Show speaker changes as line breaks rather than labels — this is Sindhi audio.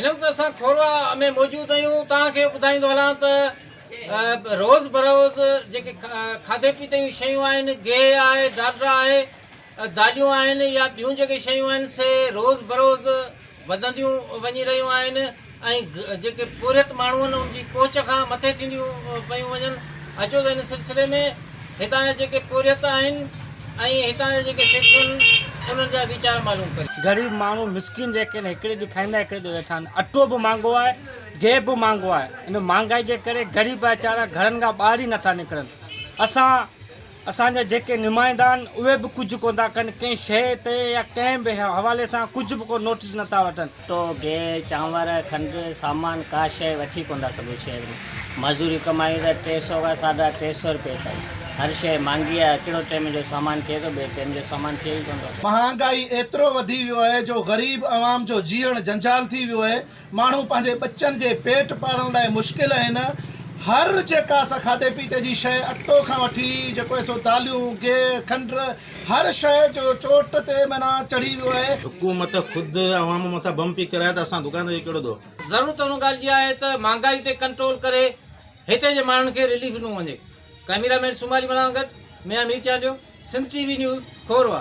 هن وقت اسان کوروا ۾ موجود آهيون توهان کي ٻڌائيندو هلان ته روز بروز جيڪي کاڌي پيتي جون شيون آهن گيهه آهي ڊالڊا آهي داليون آهن يا ٻيون جيڪي شيون آهن سي روز بروز وڌنديون وڃي رهيون آهن ۽ جيڪي پورهيت ماڻهو آهن ان جي پهچ کان مٿي ٿينديون پيون وڃن. اچو ته ان سلسلي ۾ هتان جا جيڪي پورهيت آهن ۽ هتان جا جيڪي سيٺيون آهن انهن جا ويچار معلوم ڪريون.
غريب ماڻهو مسڪين جيڪي آهن هڪڙي ڏينهن کائيندا هڪڙي ڏينهن ويٺا آهن اٽو به مهانگو آهي گيهه به مهانگو آهي ان مهانگائي جي ڪري غريب ويچارا گهرن کان ٻاهر ئي نٿا نڪرن اسان اسان جا جيڪي نمائندا آهن اهي به ڪجهه ڪونه ٿا ڪن ڪنهن شيء تي يا ڪنهن به حوالي سان ڪجهه به ڪو نوٽيس نه ٿا وٺن.
اٽو، گيهه، چانور، کنڊ، سامان ڪا شيء وٺي ڪونه ٿا سگهون شهر ۾ مزوري ڪمايون ته 300 کان ساڍا 300 روپيه تائين هر شيء مهانگي آهي هڪڙو ٽيم جو سامان ٿئي ٿو ٻئي ٽيم جو سامان ٿئي ئي ڪونه ٿو.
مهانگائي ايترو وڌي ويو آهي جو غريب عوام جو جيئڻ جنجال ٿي ويو آهي ماڻهو پنهنجي ٻچن جي پيٽ پالڻ لاء مشڪل آهن، هر جيڪا سا کاڌي پيتي جي شيء اٽو کان وٺي جيڪو آهي سو داليون، گيهه، کنڊ هر شيء جو چوٽ تي معنيٰ چڙهي ويو آهي.
حڪومت خود عوام مٿان بم پئي ڪرائي ته اسان دڪان جو ڪهڙو ڏوهه.
ضرورت ان ڳالهه جي آهي ته مهانگائي تي ڪنٽرول ڪري هتي جي ماڻهن کي رليف ڏنو وڃي. ڪئميرا مين سوماري ملاح سان گڏ Mian Mir Chandio, Sindh T V news, Khorwah.